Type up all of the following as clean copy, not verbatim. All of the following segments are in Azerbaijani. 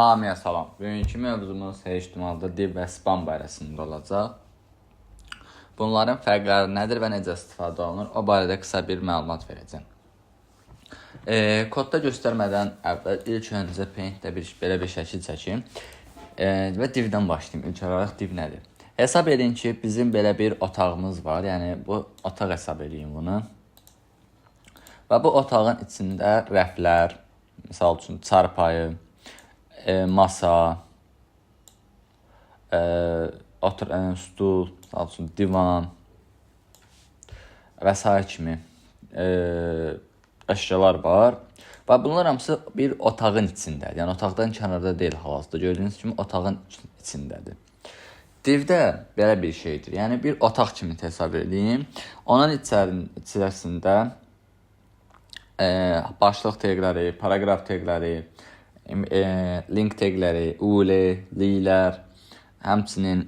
Hamıya salam. Bugünkü mövzumuz HTML-da div və span barəsində olacaq. Bunların fərqləri nədir və necə istifadə olunur? O barədə qısa bir məlumat verəcəm. Kodda göstərmədən əvvəl ilk öncə Paint-də belə bir şəkil çəkim. Və divdən başlayım. İlk olaraq div nədir? Hesab edin ki, bizim belə bir otağımız var. Yəni bu otaq hesab edin bunu. Və bu otağın içində rəflər, misal üçün çarpayı, masa, stul, misal üçün divan və sair kimi əşyalar var. Və bunlar hamısı bir otağın içindədir. Yəni otaqdan kənarda deyil hal-hazırda. Gördüyünüz kimi otağın içindədir. Divdə belə bir şeydir. Yəni bir otaq kimi təsəvvür edin. Onun içərisində başlıq teqləri, paraqraf teqləri, link teqləri, UL, lilər, həmçinin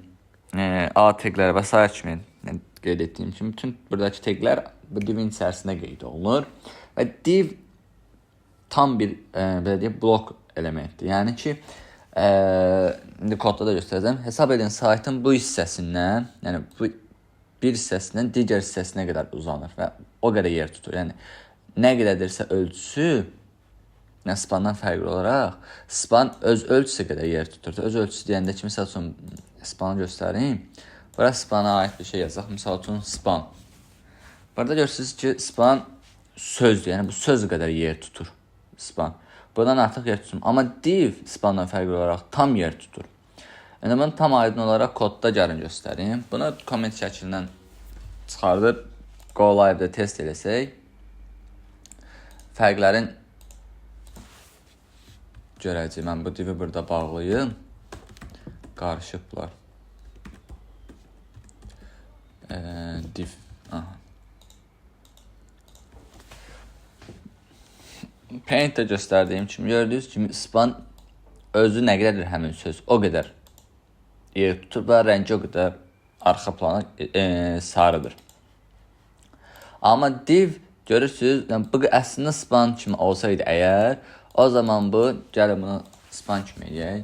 A teqləri və sair kimi, yəni, qeyd etdiyim kimi bütün buradakı teqlər bu divin içərisində qeyd olunur. Və div tam bir belə deyək, blok elementdir. Yəni ki, indi kodda da göstərəcəm. Hesab edin saytın bu hissəsindən, yəni bu bir hissəsindən digər hissəsinə qədər uzanır və o qədər yer tutur. Yəni nə qədərdirsə ölçüsü, nə spandan fərqli olaraq, span öz ölçüsü qədər yer tutur. Öz ölçüsü deyəndə ki, misal üçün spanı göstərim. Bura spana aid bir şey yazaq. Misal üçün span. Burada görürsünüz ki, span sözdür. Yəni bu söz qədər yer tutur span. Buradan artıq yer tutmur. Amma div spandan fərqli olaraq tam yer tutur. İndi bunu tam aydın olaraq kodda gəlin göstərim. Bunu comment şəklindən çıxardıb Go Live-da test eləsək, fərqlərin görəcəyik. Mən bu divi burada bağlayım. Qarışıblar. Div. Aha. Paint-də göstərdiyim kimi, gördüyünüz kimi span özü nə qədərdir həmin söz, o qədər yer tutur və rəngi o qədər arxa planı sarıdır. Amma div görürsünüz, yəni bu əslində span kimi olsaydı əgər, o zaman bu, gəlin bunu span kimi eləyək,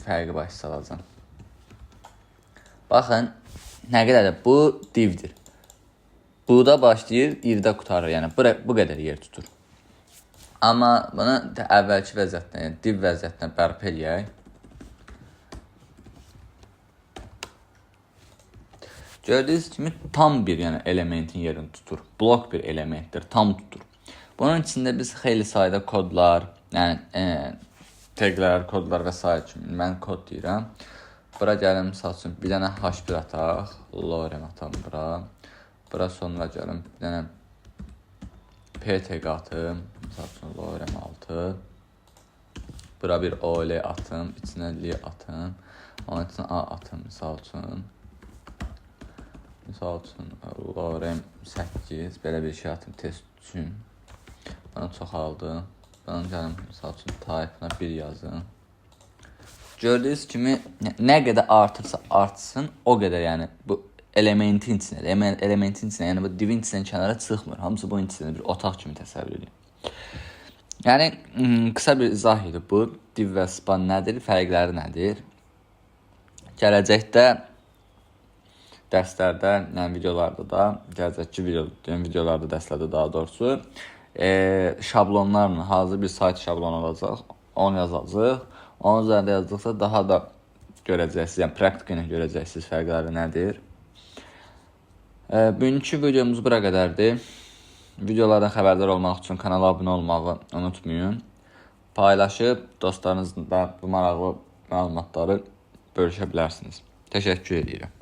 fərqi başa salacağam. Baxın, nə qədərdir? Bu divdir. Burada başlayır, irdə qurtarır, yəni bu qədər yer tutur. Amma bunu əvvəlki vəziyyətlə, yəni div vəziyyətinə bərpa eləyək. Gördüyünüz kimi tam bir, yəni elementin yerini tutur. Blok bir elementdir, tam tutur. Bunun içində biz xeyli sayda kodlar, yəni teqlər, kodlar və sair kimi, mən kod deyirəm. Bura gəlin, misal üçün, bir dənə H1 ataq, lorem atam bura. Bura sonra gəlin, bir dənə P tag atım, misal üçün, lorem 6. Bura bir OL atım, içinə L atım, onun içinə A atım, misal üçün. Misal üçün, lorem 8, belə bir şey atım test üçün. Bunu çoxaldım. Bunun gəlin, misal üçün, type-una 1 yazın. Gördüyünüz kimi, nə qədər artırsa artsın, o qədər, yəni bu elementin içində, elementin içində, yəni bu divin içindən kənara çıxmır. Hamısı bunun içində bir otaq kimi təsəvvür edin. Yəni, qısa bir izah idi bu. Div və span nədir, fərqləri nədir? Gələcəkdə dərslərdə, yəni videolarda da, gələcəkki videolarda, dərslərdə daha doğrusu, şablonlarla, hazır bir sayt şablonu olacaq, onu yazacaq. Onun üzərində yazdıqsa daha da görəcəksiniz, yəni praktika ilə görəcəksiniz fərqləri nədir. Bugünkü videomuz bura qədərdir. Videolardan xəbərdar olmaq üçün kanala abunə olmağı unutmayın. Paylaşıb dostlarınızla bu maraqlı məlumatları bölüşə bilərsiniz. Təşəkkür edirəm.